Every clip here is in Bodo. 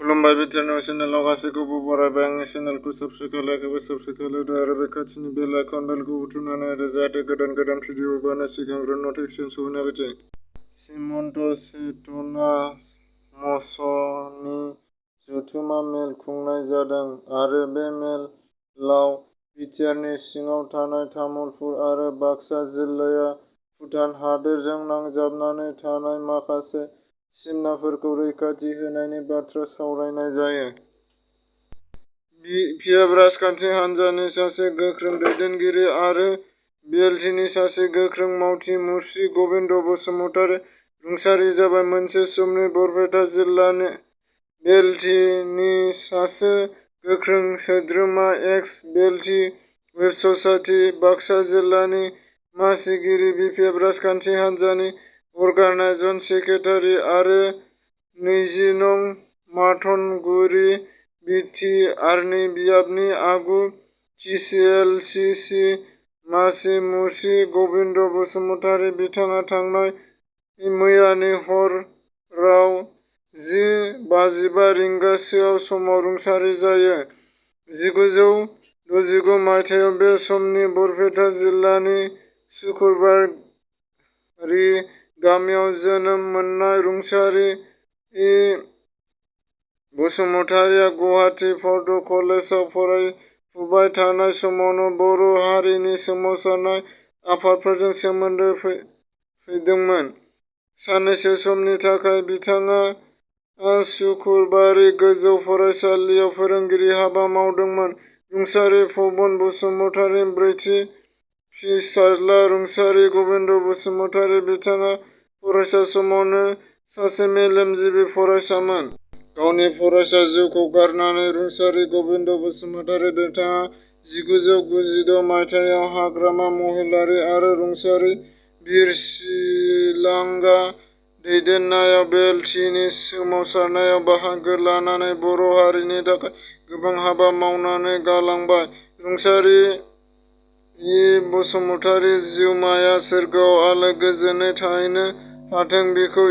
खुलुमबाय बिटिआरनि चेनेलाव गासैखौबो बरायबाय। आंनि चेनेलखौ साबस्क्राइब खालामाखैबा साबस्क्राइब खालामदो आरो बे खाथिनि बेल आइकन बेलखौ बुथुमनानै होदो जाहाथे गोदान भिडिअ होबानो सिगांग्रो नटिफिकेसन सौहैनाय बायदि। हिमन्त चिटनामसनि जथुम्मा मेल खुंनाय जादों आरो बे मेलाव बिटिआरनि सिङाव थानाय तामुलपुर आरो बाक्सा जिल्लाया भुटान हादोरजों नांजाबनानै थानाय माखासे सिमाफोरखौ रैखाथि होनायनि बाथ्रा सावरायनाय जायो। बिएफ राजखान्थि हान्जानि सासे गोख्रों दैदेनगिरि आरो बिएलटिनि सासे गोख्रों मावथि मुर्शि गबिन्द बसुमतारी रुंसारि जाबाय। मोनसे समनि बरपेटा जिल्लानि बिएलटिनि सासे गोख्रों सोद्रोमा एक्स बिएलटि वेब ससाइटि बाक्सा जिल्लानि मासिगिरि बिपिएफ राजखान्थि हान्जानि अर्गानाइजेसन सेक्रेटारि आरो 20 नं माथनगुरि बिटिआरनि बिएफनि आगु टिसिएलसिसि मासि मुर्शि गबिन्द बसुमतारी बिथाङा थांनाय मैयानि हराव 10:55 रिंगासोआव समाव रुंसारि जायो। 1969 मायथाइयाव बे समनि बरपेटा जिल्लानि सुकुरबारि गामियाव जोनोम मोननाय रुंसारि बसुमतारीया गुवाहाटी फर्ट कलेजआव फरायफुबाय थानाय समावनो बर' हारिनि सोमावसारनाय आफादफोरजों सोमोन्दो फैदोंमोन। साननैसो समनि थाखाय बिथाङा सुकुरबारि गोजौ फरायसालियाव फोरोंगिरि हाबा मावदोंमोन। रुंसारि पबन बसुमतारी ब्रैथि फिसाज्ला रुंसारि गबिन्द बसुमतारी बिथाङा फरायसा समावनो सासे मेलेमजिबि फरायसामोन। गावनि फरायसा जिउखौ गारनानै रुंसारि गबिन्द बसुमतारी बिथाङा 1996 मायथाइयाव हाग्रामा महिलारी आरो रुंसारि बिरसिलांगा दैदेननायाव बिएलटिनि सोमावसारनायाव बाहागो लानानै बर' हारिनि थाखाय गोबां हाबा मावनानै गालांबाय। रुंसारि बसुमतारीनि जिउमाया सोरगोआव आलो गोजोनै थाहैनो हाथों बिखौ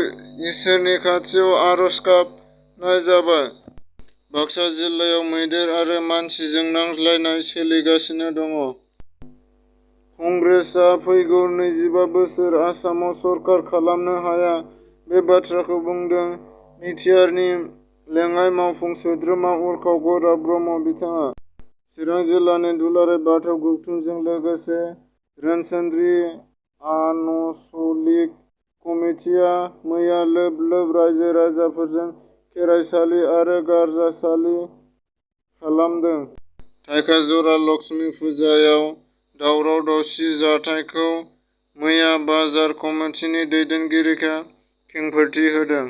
इसोरनि खाथियाव आरज गाबनाय जाबाय। बाक्सा जिल्लायाव मैदेर आरो मानसिजों नांज्लायनाय सोलिगासिनो दङ। कंग्रेसआ फैगौ 25 बोसोर आसामाव सरकार खालामनो हाया बे बाथ्राखौ बुंदों बिटिआरनि लेङाइ मावफुं सोद्रोमा उर्खाव गौराब ब्रह्म। बिथाङा चिरां जिल्लानि दुलाराय बाथौ गौथुमजों लोगोसे रोनसोन्द्रि आनचलिक कमिटिआ मैया लोब लोब रायजो राजाफोरजों खेराइसालि आरो गार्जासालि खालामदों। धाइकाजरा लक्ष्मी फुजायाव दावराव दावसि जाथायखौ मैया बाजार कमिटिनि दैदेनगिरिया खेंफोरथि होदों।